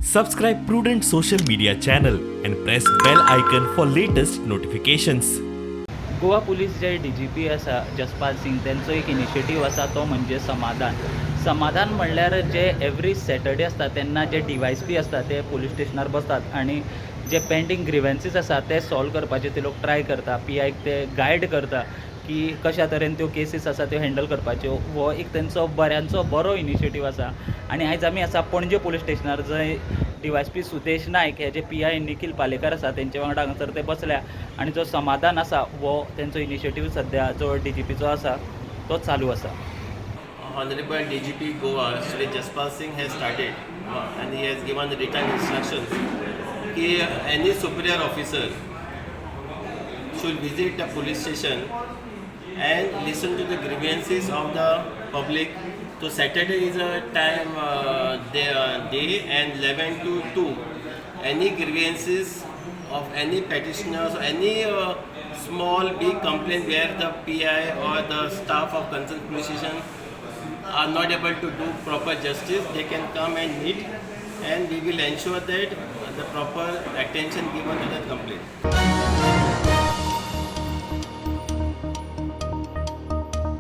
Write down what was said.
Subscribe Prudent social media channel and press bell icon for latest notifications. Goa police J D G P आसा जसपाल सिंग, तेंचो एक initiative आसा, तो म्हणजे समाधान. समाधान म्हणल्यार जे एवरी सॅटर्डे आसता तेन्ना जे डी वाय एस पी आसता ते पोलीस स्टेशनार बसतात आनी जे पेंडींग ग्रिवन्सीस आसा ते सॉल्व करपाचे ते लोक ट्राय करता. पी आयक ते गायड करता की कशा तरेन त्यो केसीस आसा त्यो हँडल करपाच्यो. हो एक तेंचो बऱ्यांचो बरो इनिशिएटीव आसा आनी आयज आमी आसा पणजे पोलीस स्टेशनार, जंय D Y S P Sudesh Naik हे जे पी I Nikhil Palekar आसा तेंचे वांगडा हांगासर ते बसल्या आनी जो समाधान आसा हो तेंचो इनिशिएटीव सद्या जो डी जी पीचो आसा तो चालू आसा. Honorable DGP Goa, Shri Jaspal Singh, has started and he has given written instructions ki any superior officer should visit the police station and listen to the grievances of the public. So Saturday is a time day and 11 to 2. Any grievances of any petitioners, any small big complaint where the PI or the staff of concerned police station are not able to do proper justice, they can come and meet and we will ensure that the proper attention given to that complaint.